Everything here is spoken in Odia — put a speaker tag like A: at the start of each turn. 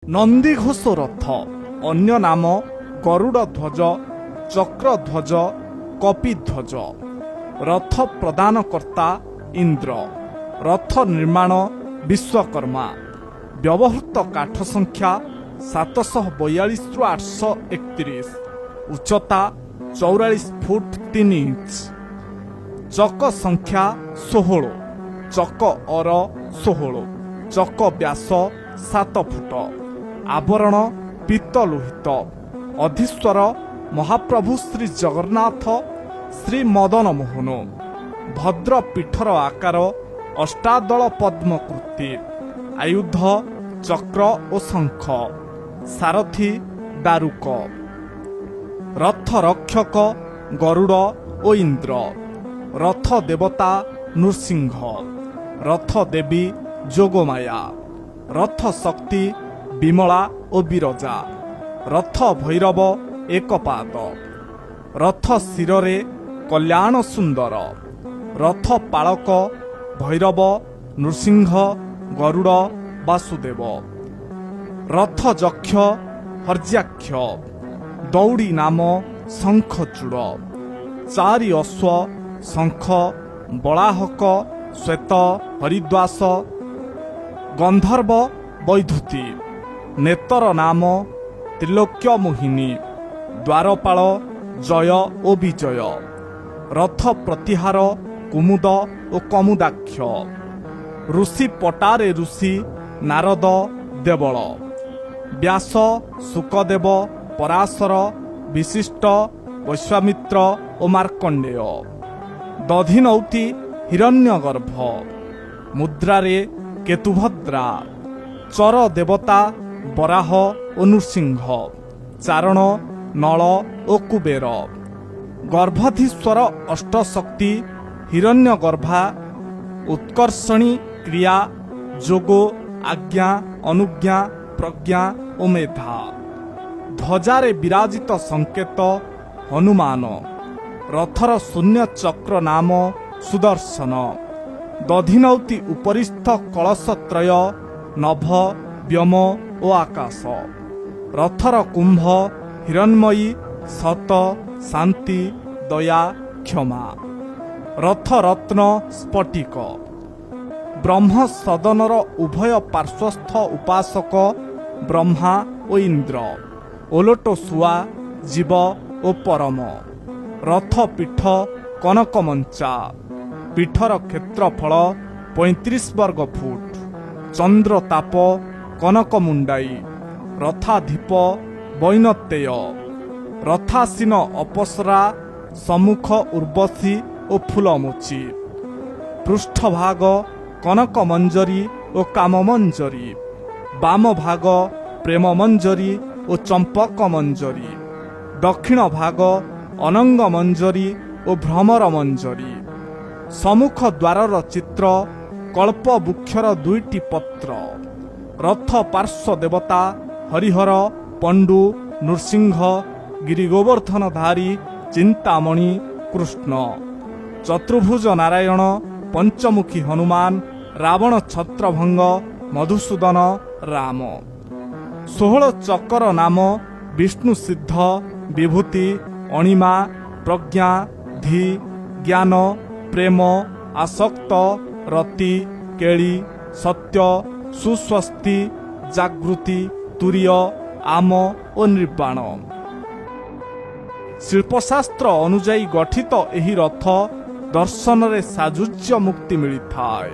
A: ନନ୍ଦିଘୋଷ ରଥ, ଅନ୍ୟ ନାମ ଗରୁଡ଼ ଧ୍ୱଜ, ଚକ୍ରଧ୍ୱଜ, କପିଧ୍ୱଜ। ରଥ ପ୍ରଦାନକର୍ତ୍ତା ଇନ୍ଦ୍ର। ରଥ ନିର୍ମାଣ ବିଶ୍ୱକର୍ମା। ବ୍ୟବହୃତ କାଠ ସଂଖ୍ୟା 742ରୁ 831। ଉଚ୍ଚତା 44 ଫୁଟ 3 ଇଞ୍ଚ। ଚକ ସଂଖ୍ୟା 16। ଚକ ଅର 16। ଚକ ବ୍ୟାସ 7 ଫୁଟ। ଆବରଣ ପୀତ ଲୋହିତ। ଅଧୀଶ୍ୱର ମହାପ୍ରଭୁ ଶ୍ରୀ ଜଗନ୍ନାଥ, ଶ୍ରୀ ମଦନ ମୋହନ। ଭଦ୍ର ପୀଠର ଆକାର ଅଷ୍ଟାଦଳ ପଦ୍ମକୃତି। ଆୟୁଧ ଚକ୍ର ଓ ଶଙ୍ଖ। ସାରଥୀ ଦାରୁକ। ରଥ ରକ୍ଷକ ଗରୁଡ଼ ଓ ଇନ୍ଦ୍ର। ରଥ ଦେବତା ନୃସିଂହ। ରଥ ଦେବୀ ଯୋଗମାୟା। ରଥ ଶକ୍ତି ବିମଳା ଓ ବିରଜା। ରଥ ଭୈରବ ଏକପାଦ। ରଥ ଶିରରେ କଲ୍ୟାଣ ସୁନ୍ଦର। ରଥ ପାଳକ ଭୈରବ, ନୃସିଂହ, ଗରୁଡ଼, ବାସୁଦେବ। ରଥ ଯକ୍ଷ ହର୍ଯ୍ୟାକ୍ଷ। ଦଉଡ଼ି ନାମ ଶଙ୍ଖଚୂଡ଼। ଚାରି ଅଶ୍ୱ ଶଙ୍ଖ, ବଳାହକ, ଶ୍ୱେତ, ହରିଦ୍ୱାସ, ଗନ୍ଧର୍ବ, ବୈଧୁତି। ନେତର ନାମ ତ୍ରିଲୋକ୍ୟ ମୋହିନୀ। ଦ୍ୱାରପାଳ ଜୟ ଓ ବିଜୟ। ରଥ ପ୍ରତିହାର କୁମୁଦ ଓ କମୁଦାକ୍ଷ। ଋଷି ପଟାରେ ଋଷି ନାରଦ, ଦେବଳ, ବ୍ୟାସ, ଶୁକଦେବ, ପରାଶର, ବଶିଷ୍ଠ, ବିଶ୍ୱାମିତ୍ର ଓ ମାର୍କଣ୍ଡେୟ। ଦଧିନଉତି ହିରଣ୍ୟଗର୍ଭ। ମୁଦ୍ରାରେ କେତୁଭଦ୍ରା। ଚର ଦେବତା ବରାହ ଓ ନୃସିଂହ। ଚାରଣ ନଳ ଓ କୁବେର। ଗର୍ଭାଧୀଶ୍ୱର ଅଷ୍ଟଶକ୍ତି ହିରଣ୍ୟଗର୍ଭା, ଉତ୍କର୍ଷଣୀ, କ୍ରିୟା, ଯୋଗ, ଆଜ୍ଞା, ଅନୁଜ୍ଞା, ପ୍ରଜ୍ଞା ଓ ମେଧା। ଧ୍ୱଜାରେ ବିରାଜିତ ସଂକେତ ହନୁମାନ। ରଥର ଶୂନ୍ୟ ଚକ୍ର ନାମ ସୁଦର୍ଶନ। ଦଧିନଉତି ଉପରିସ୍ଥ କଳସତ୍ରୟ ନଭ, ବ୍ୟୋମ ଓ ଆକାଶ। ରଥର କୁମ୍ଭ ହିରଣ୍ମୟୀ, ସତ, ଶାନ୍ତି, ଦୟା, କ୍ଷମା। ରଥ ରତ୍ନ ସ୍ଫଟିକ। ବ୍ରହ୍ମ ସଦନର ଉଭୟ ପାର୍ଶ୍ୱସ୍ଥ ଉପାସକ ବ୍ରହ୍ମା ଓ ଇନ୍ଦ୍ର। ଓଲଟ ଶୁଆ ଜୀବ ଓ ପରମ। ରଥ ପୀଠ କନକ ମଞ୍ଚା। ପୀଠର କ୍ଷେତ୍ରଫଳ 35 ବର୍ଗ ଫୁଟ। ଚନ୍ଦ୍ରତାପ କନକ ମୁଣ୍ଡାଇ। ରଥାଧିପ ବୈନତେୟ। ରଥାସୀନ ଅପସରା ସମ୍ମୁଖ ଉର୍ବଶୀ ଓ ଫୁଲମୋଚୀ। ପୃଷ୍ଠଭାଗ କନକ ମଞ୍ଜରୀ ଓ କାମମଞ୍ଜରୀ। ବାମ ଭାଗ ପ୍ରେମ ମଞ୍ଜରୀ ଓ ଚମ୍ପକ ମଞ୍ଜରୀ। ଦକ୍ଷିଣ ଭାଗ ଅନଙ୍ଗ ମଞ୍ଜରୀ ଓ ଭ୍ରମର ମଞ୍ଜରୀ। ସମ୍ମୁଖ ଦ୍ୱାରର ଚିତ୍ର କଳ୍ପ ବୃକ୍ଷର ଦୁଇଟି ପତ୍ର। ରଥ ପାର୍ଶ୍ୱ ଦେବତା ହରିହର, ପଣ୍ଡୁ, ନୃସିଂହ, ଗିରି ଗୋବର୍ଦ୍ଧନଧାରୀ, ଚିନ୍ତାମଣି କୃଷ୍ଣ, ଚତୁର୍ଭୁଜ ନାରାୟଣ, ପଞ୍ଚମୁଖୀ ହନୁମାନ, ରାବଣ ଛତ୍ରଭଙ୍ଗ, ମଧୁସୂଦନ ରାମ। 16 ଚକର ନାମ ବିଷ୍ଣୁ ସିଦ୍ଧ, ବିଭୂତି, ଅଣିମା, ପ୍ରଜ୍ଞା, ଧୀ, ଜ୍ଞାନ, ପ୍ରେମ, ଆସକ୍ତ, ରତି, କେଳି, ସତ୍ୟ, ସୁସ୍ୱସ୍ତି, ଜାଗୃତି, ତୁରୀୟ, ଆମ ଓ ନିର୍ବାଣ। ଶିଳ୍ପଶାସ୍ତ୍ର ଅନୁଯାୟୀ ଗଠିତ ଏହି ରଥ ଦର୍ଶନରେ ସାଯୁଜ୍ୟ ମୁକ୍ତି ମିଳିଥାଏ।